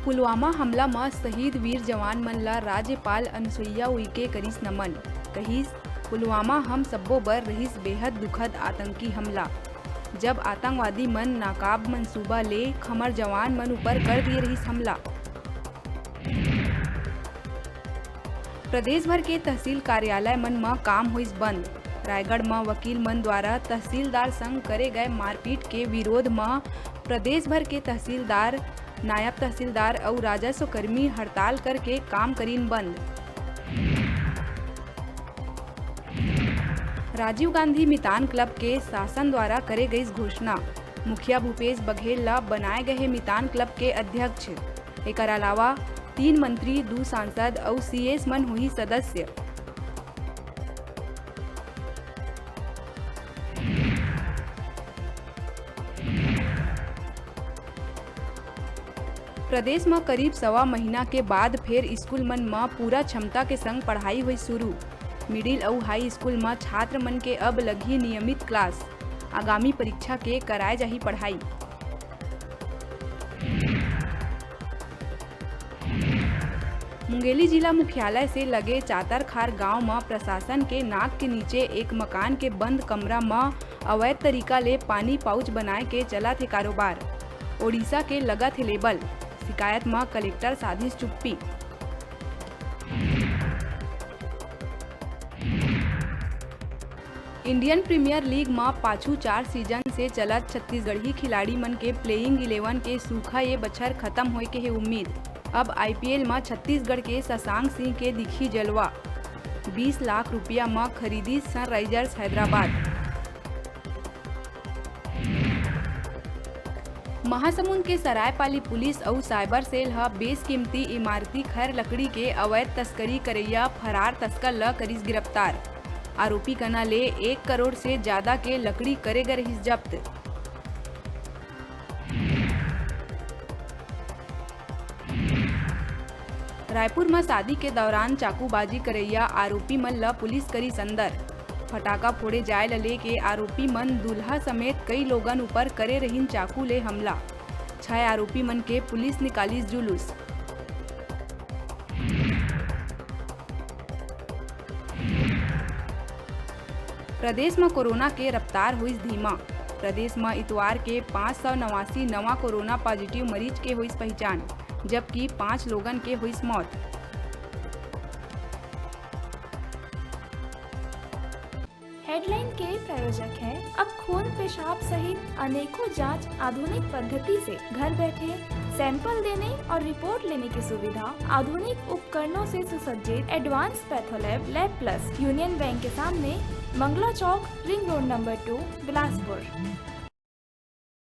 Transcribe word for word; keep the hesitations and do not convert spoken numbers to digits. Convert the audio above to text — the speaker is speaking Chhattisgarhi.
पुलवामा हमला म शहीद वीर जवान मन ल राज्यपाल अनुसुईया उइके करिस नमन। कहिस, पुलवामा हम सब्बो बर रहिस बेहद दुखद आतंकी हमला। जब आतंकवादी मन नाकाब मंसूबा ले हमर जवान मन ऊपर कर दिए रहिस हमला। प्रदेश भर के तहसील कार्यालय मन म काम होइस बंद। रायगढ़ म वकील मन द्वारा तहसीलदार संग करे गए मारपीट के विरोध म प्रदेश भर के तहसीलदार, नायब तहसीलदार अउ राजस्व कर्मी हड़ताल करके काम करीन बंद। राजीव गांधी मितान क्लब के शासन द्वारा करे गईस घोषणा, मुखिया भूपेश बघेल ल बनाए गए हे मितान क्लब के अध्यक्ष। एकर अलावा तीन मंत्री, दू सांसद अउ सीएस मन होही सदस्य। प्रदेश म करीब सवा महीना के बाद फेर स्कूल मन म पूरा क्षमता के संग पढ़ाई होई शुरू। मिडिल अउ हाई स्कूल म छात्र मन के अब लगही नियमित क्लास। आगामी परीक्षा के कराए जाही पढ़ाई। मुंगेली जिला मुख्यालय से लगे चातरखार गांव म प्रशासन के नाक के नीचे एक मकान के बंद कमरा म अवैध तरीका ले पानी पाउच बनाए के चलत हे कारोबार। ओडिशा के लगत हे लेबल। शिकायत म कलेक्टर साधिस चुप्पी। इंडियन प्रीमियर लीग म पाछू चार सीजन से चलत छत्तीसगढ़ी खिलाड़ी मन के प्लेइंग इलेवन के सूखा ये बछर खत्म होए के हे उम्मीद। अब आईपीएल म छत्तीसगढ़ के शशांक सिंह के दिखही जलवा। बीस लाख रुपया म खरीदिस सनराइजर्स हैदराबाद। महासमुंद के सरायपाली पुलिस अउ साइबर सेल ह बेसकीमती इमारती खैर लकड़ी के अवैध तस्करी करइया फरार तस्कर ल करिस गिरफ्तार। आरोपी कना ले एक करोड़ से जादा के लकड़ी करे गे रहिस जब्त। रायपुर म शादी के दौरान चाकूबाजी करइया आरोपी मन ल पुलिस करिस अंदर। फटाका फोड़े जाय ल लेके आरोपी मन दूल्हा समेत कई लोगन ऊपर करे रहिन चाकू ले हमला। छह आरोपी मन के पुलिस निकालिस जुलूस। प्रदेश म कोरोना के रफ्तार होइस धीमा। प्रदेश म इतवार के पाँच सौ नवासी नवा कोरोना पॉजिटिव मरीज के होइस पहिचान, जबकि पाँच लोगन के होइस मौत। हेडलाइन के प्रायोजक है अब खून पेशाब सहित अनेकों जांच आधुनिक पद्धति से घर बैठे सैंपल देने और रिपोर्ट लेने की सुविधा। आधुनिक उपकरणों से सुसज्जित advance Patholab lab plus, Union Bank के सामने, Mangla Chowk, ring road number two, Bilaspur.